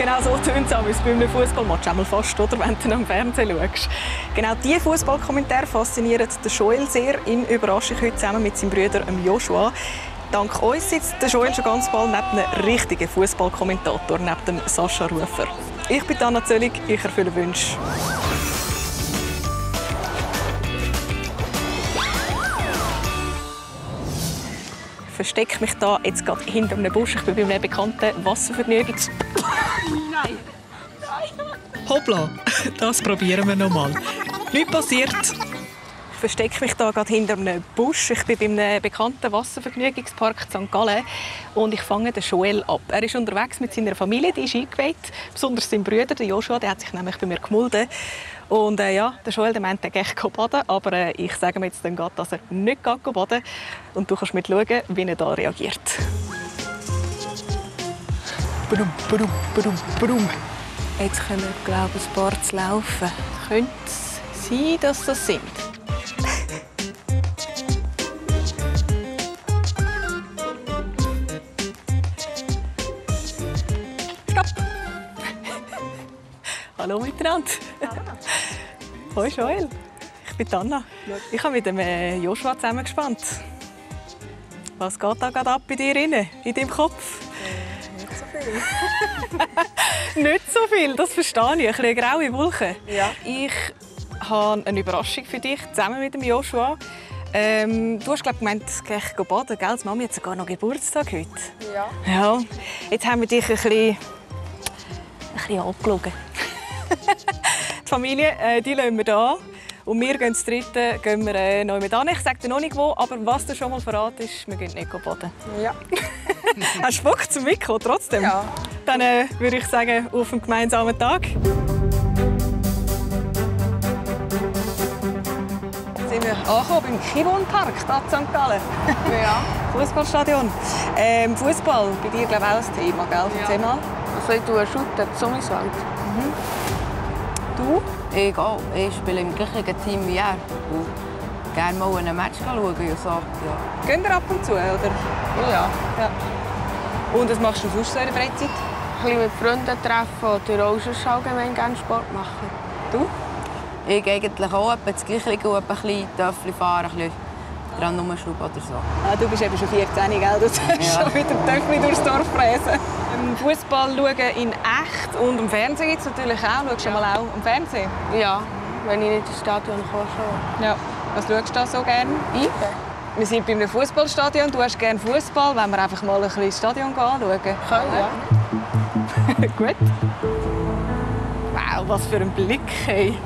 Genau so tönt es bei einem Fußballmatch einmal fast, oder, wenn du am Fernsehen schaust. Genau diese Fußballkommentare faszinieren den Joel sehr. Ihn überrasche ich heute zusammen mit seinem Bruder Joshua. Dank uns sitzt der Joel schon ganz bald neben einem richtigen Fußballkommentator, neben dem Sascha Rufer. Ich bin Anna Zöllig, ich erfülle Wünsche. Ich verstecke mich da jetzt gerade hinter einem Busch. Ich bin bei einem bekannten Wasservergnügungs... Nein! Hoppla, das probieren wir noch mal. Nichts passiert. Ich verstecke mich da gerade hinter einem Busch. Ich bin bei einem bekannten Wasservergnügungspark St. Gallen und ich fange den Joel ab. Er ist unterwegs mit seiner Familie, die ist eingeweiht. Besonders sein Bruder, der Joshua, der hat sich nämlich bei mir gemulden. Und ja, der Joel meint, er geht baden, aber ich sage mir jetzt dann grad, dass er nicht baden geht. Und du kannst mitschauen, wie er da reagiert. Badum, badum, badum, badum. Jetzt können wir, glaube ich, ein paar zu laufen. Könnte es sein, dass das sind? Stopp! Hallo miteinander. Hoi Joel, ich bin Anna. Ich habe mit dem Joshua zusammengespannt. Was geht da gerade ab bei dir in deinem Kopf? Nicht so viel. Nicht so viel, das verstehe ich. Ein bisschen graue Wolken. Ja. Ich habe eine Überraschung für dich, zusammen mit dem Joshua. Du hast gemeint, du gehst baden, gell? Die Mami hat sogar noch Geburtstag heute. Ja. Ja. Jetzt haben wir dich ein bisschen angeschaut. Die Familie, die lassen wir hier. Und wir gehen das dritte, gehen wir noch mit an. Ich sage dir noch nicht wo, aber was dir schon mal verraten ist, wir gehen nicht baden. Ja. Hast du Bock zum Mitkommen, trotzdem? Ja. Dann würde ich sagen, auf einen gemeinsamen Tag. Sind wir angekommen beim Kivon-Park, hier in St. Gallen. Ja. Fußballstadion. Fußball, bei dir glaube ich auch ein Thema, gell? Erzähl mal. Also ich tue shooten, Summiswald. Du? Ich auch. Ich spiele im gleichen Team wie er. Und gerne mal ein Match schauen und so. Ja. Gehen wir ab und zu, oder? Ja. Ja. Und was machst du sonst so in der Freizeit? Ein bisschen mit Freunden treffen oder auch sonst allgemein gerne Sport machen. Du? Ich eigentlich auch etwa das Gleiche und ein bisschen Töffel fahren, ein bisschen dran rumschrauben oder so. Ah, du bist eben schon 14, gell? Du darfst schon wieder Töffel durchs Dorf fräsen. Fußball schauen in echt und im Fernsehen gibt es natürlich auch. Schaust du mal auch im Fernsehen? Ja, wenn ich nicht ins Stadion komme schon. Ja. Was schaust du da so gerne? Ich? Wir sind bei einem Fußballstadion. Du hast gerne Fußball. Wenn wir einfach mal ein bisschen ins Stadion anschauen? Können, ja. Gut. Wow, was für ein Blick. Hey.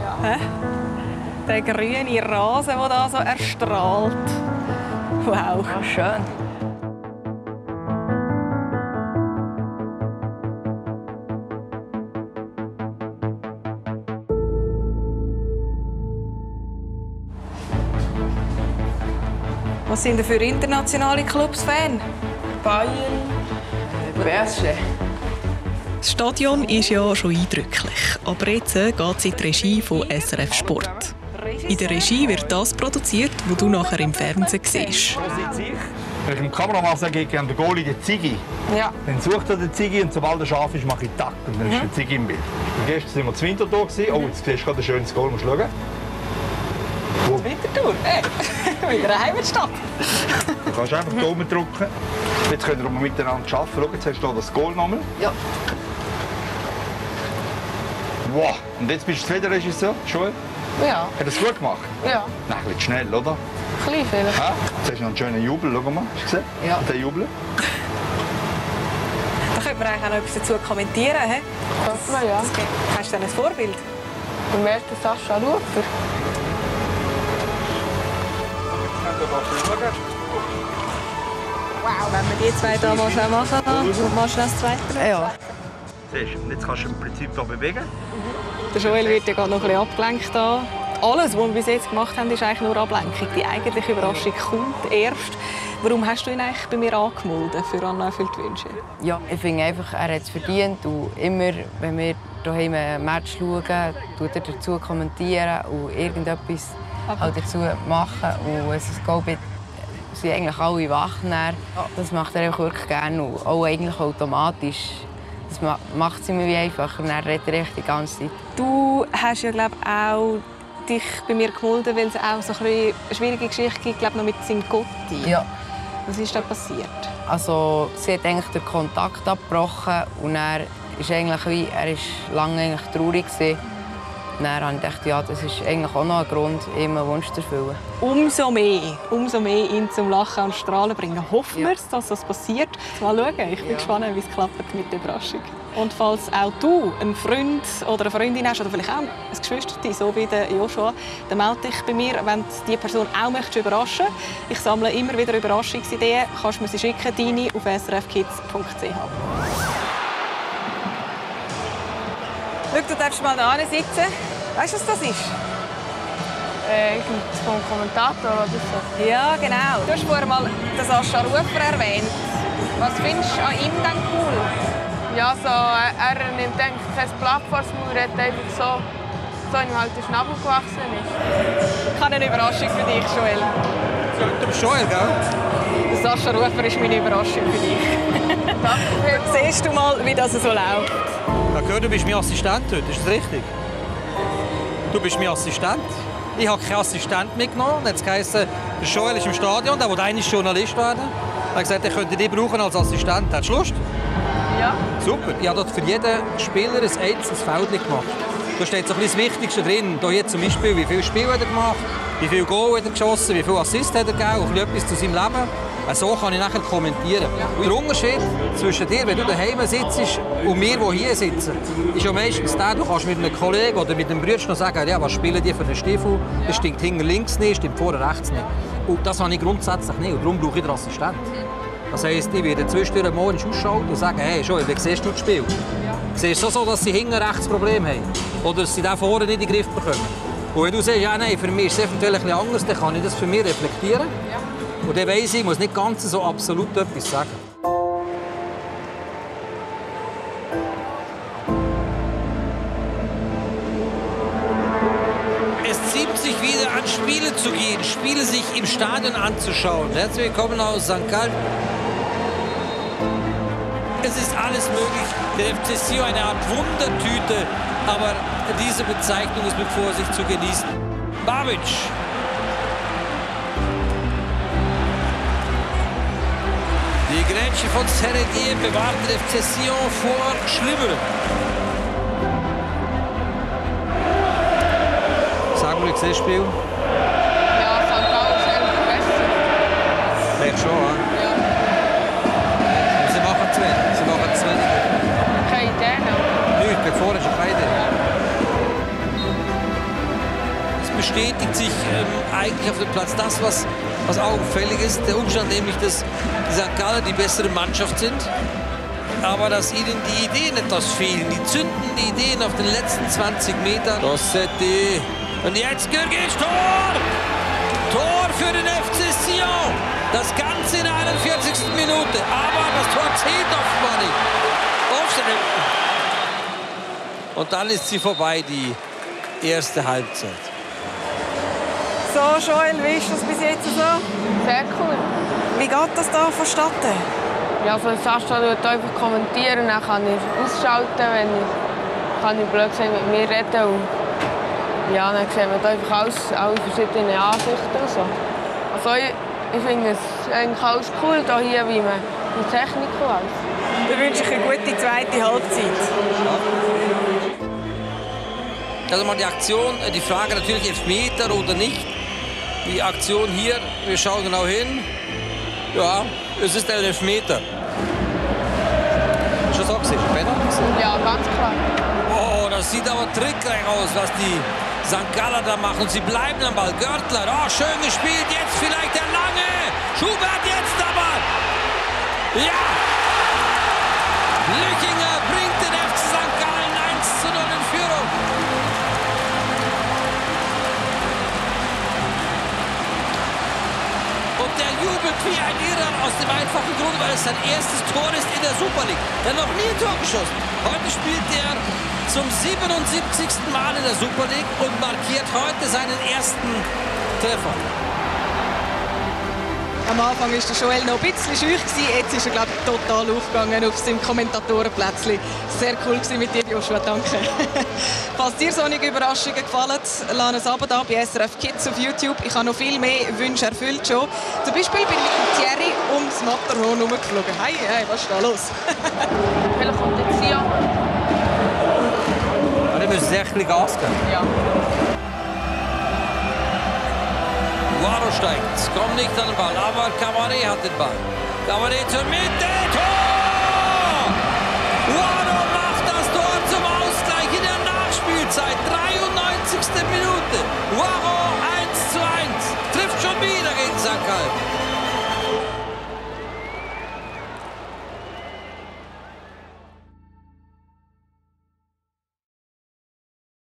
Ja. Hä? Der grüne Rasen, der da so erstrahlt. Wow. Ja, schön. Was sind denn für internationale Clubs Fan? Bayern. PSG. Das Stadion ist ja schon eindrücklich, aber jetzt geht es in die Regie von SRF Sport. In der Regie wird das produziert, was du nachher im Fernsehen siehst. Wenn ich dem Kameramann sage, ich gebe dem Goalie den Ziggy, Ja. dann sucht er den Ziggy und sobald er scharf ist, mache ich Tack und dann ist der Ziggy im Bild. Und gestern sind wir zu Winterthur. Oh, jetzt siehst du gerade ein schönes Goal, musst du schauen. Winterthur, wieder eine Heimatstadt. Du kannst einfach hier oben drücken. Jetzt können wir miteinander arbeiten. Schau, jetzt hast du hier das Goal nochmal. Ja. Wow! Und jetzt bist du wieder Regisseur, Joel. Ja. Hat er es gut gemacht? Ja. Nein, ein bisschen schnell, oder? Ein bisschen vielleicht. Ja? Jetzt hast du noch einen schönen Jubel, schau mal. Hast du gesehen? Ja. Den Jubel. Da könnte man eigentlich auch noch etwas dazu kommentieren. He? Könnte man, ja. Hast du denn ein Vorbild? Beim ersten Sascha Rufer. Wow, wenn wir die zwei hier mal schnell machen, dann machst du das zweite. Ja. Siehst du, und jetzt kannst du im Prinzip hier bewegen. Der Joel wird ja gerade noch ein bisschen abgelenkt. Da. Alles, was wir bis jetzt gemacht haben, ist eigentlich nur Ablenkung. Die eigentliche Überraschung kommt erst. Warum hast du ihn eigentlich bei mir angemeldet für Anna erfüllt Wünsche? Ja, ich finde einfach, er hat es verdient. Und immer, wenn wir daheim ein Match schauen, tut er dazu kommentieren und irgendetwas halt dazu machen. Und es ist, glaube ich, sind eigentlich alle wach. Das macht er einfach wirklich gerne. Und auch eigentlich automatisch. Das macht es mir wie einfacher und dann redet er die ganze Zeit. Du hast ja, glaube ich, auch dich bei mir gemeldet, weil es auch so eine schwierige Geschichte gibt, glaube noch mit seinem Gotti. Ja. Was ist da passiert? Also, sie hat eigentlich den Kontakt abgebrochen und er ist eigentlich wie, er ist lange eigentlich traurig gewesen. Dann habe ich gedacht, ja, das ist eigentlich auch noch ein Grund, ihm einen Wunsch zu erfüllen. Umso mehr ihn zum Lachen und Strahlen bringen. Hoffen wir, dass das passiert. Mal schauen. Ich bin gespannt, wie es klappt mit der Überraschung. Und falls auch du einen Freund oder eine Freundin hast, oder vielleicht auch ein Geschwisterchen, so wie der Joshua, dann melde dich bei mir, wenn du diese Person auch möchtest überraschen. Ich sammle immer wieder Überraschungsideen. Du kannst mir sie schicken, deine auf srfkids.ch. Schau, du darfst mal da sitzen. Weißt du, was das ist? Vom Kommentator oder so. Ja, genau. Du hast vorher mal den Sascha Rufer erwähnt. Was findest du an ihm denn cool? Ja, so, er nimmt eigentlich kein Blatt vor den Mund, er redet einfach so ihm halt der Schnabel gewachsen ist. Ich habe eine Überraschung für dich, Joel. Du bist Joel, gell? Der Sascha Rufer ist meine Überraschung für dich. Danke. Siehst du mal, wie das so läuft? Ich habe gehört, du bist mein Assistent heute, ist das richtig? Du bist mein Assistent? Ich habe keinen Assistent mitgenommen. Jetzt heisst der Joel ist im Stadion, der will eigentlich Journalist werden. Er hat gesagt, ich könnte dich brauchen als Assistent. Hast du Lust? Ja. Super. Ich habe dort für jeden Spieler ein einzelnes Feld gemacht. Da steht so ein bisschen das Wichtigste drin. Hier zum Beispiel, wie viele Spiele hat er gemacht, wie viele Goal hat er geschossen, wie viele Assists hat er gegeben, und etwas zu seinem Leben. So kann ich nachher kommentieren. Und der Unterschied zwischen dir, wenn du daheim sitzt, und mir, die hier sitzen, ist ja meistens der, du kannst mit einem Kollegen oder mit einem Bruder noch sagen, ja, was spielen die für einen Stiefel? Das stimmt hinten links nicht, stimmt vorne rechts nicht. Und das habe ich grundsätzlich nicht. Und darum brauche ich den Assistent. Das heisst, ich werde zwischendurch morgens ausschauen und sagen, hey, Joel, wie siehst du das Spiel? Siehst du so, dass sie hinten rechts Probleme haben? Oder dass sie da vorne nicht in den Griff bekommen? Und wenn du sagst, ja, nein, für mich ist es eventuell etwas anders, dann kann ich das für mich reflektieren. Und dann weiss ich muss nicht ganz so absolut etwas sagen. Es ziemt sich wieder an, Spiele zu gehen, Spiele sich im Stadion anzuschauen. Herzlich willkommen aus St. Gallen. Es ist alles möglich. Der FC Sion eine Art Wundertüte, aber diese Bezeichnung ist mit Vorsicht zu genießen. Babic. Die Grätsche von Seredier bewahrt den FC Sion vor Schlimmerem. Sag mal, wie siehst du das Spiel? Ja, St. Gallen ist eigentlich besser. Vielleicht schon, ja. Ja. Sie machen zu wenig. Sie machen zu wenig. Keine Idee noch. Nicht, bevor ist beide. Es bestätigt sich eigentlich auf dem Platz das, was augenfällig ist. Der Umstand nämlich, dass die St. Galler die bessere Mannschaft sind, aber dass ihnen die Ideen etwas fehlen. Die zünden die Ideen auf den letzten 20 Metern. Rossetti. Und jetzt Gürgic, Tor! Tor für den FC Sion. Das Ganze in der 41. Minute. Aber das Tor zählt offenbar nicht. Und dann ist sie vorbei, die erste Halbzeit. So, Joel, wie ist das bis jetzt so? Sehr cool. Wie geht das da vonstatten? Ja, von Sascha tut einfach kommentieren, dann kann ich ausschalten, wenn ich, kann ich blöd gesagt mit mir reden. Und ja, dann sehen wir einfach alle verschiedene Ansichten und so. Also ich finde es eigentlich alles cool hier, wie man die Technik und alles. Dann wünsche ich eine gute zweite Halbzeit. Also mal die Aktion, die Frage natürlich Elfmeter oder nicht. Die Aktion hier, wir schauen genau hin. Ja, es ist ein Elfmeter. Schon so gesehen, Ja, ganz klar. Oh, das sieht aber trickreich aus, was die St. Galler da machen. Sie bleiben am Ball. Görtler, oh, schön gespielt. Jetzt vielleicht der Lange. Schubert jetzt aber. Ja! Lüchinger bringt den FC St. Gallen 1:0 in Führung. Und der jubelt wie ein Irrer aus dem einfachen Grund, weil es sein erstes Tor ist in der Super League. Er hat noch nie ein Tor geschossen. Heute spielt er zum 77. Mal in der Super League und markiert heute seinen ersten Treffer. Am Anfang war der Joel noch ein bisschen schüch, jetzt ist er, glaube ich, total aufgegangen auf seinem Kommentatorenplätzchen. Sehr cool gewesen mit dir, Joshua, danke. Falls dir solche Überraschungen gefallen, lass ein Abo da bei SRF Kids auf YouTube. Ich habe noch viel mehr Wünsche erfüllt schon. Zum Beispiel bin ich mit Thierry ums Matterhorn herumgeflogen. Hey, was ist da los? Vielleicht kommt jetzt hier. Wir müssen echt ein bisschen Gas geben. Ja. Guaro steigt, kommt nicht an den Ball, aber Cabaret hat den Ball. Cabaret zur Mitte, Tor! Guaro macht das Tor zum Ausgleich in der Nachspielzeit.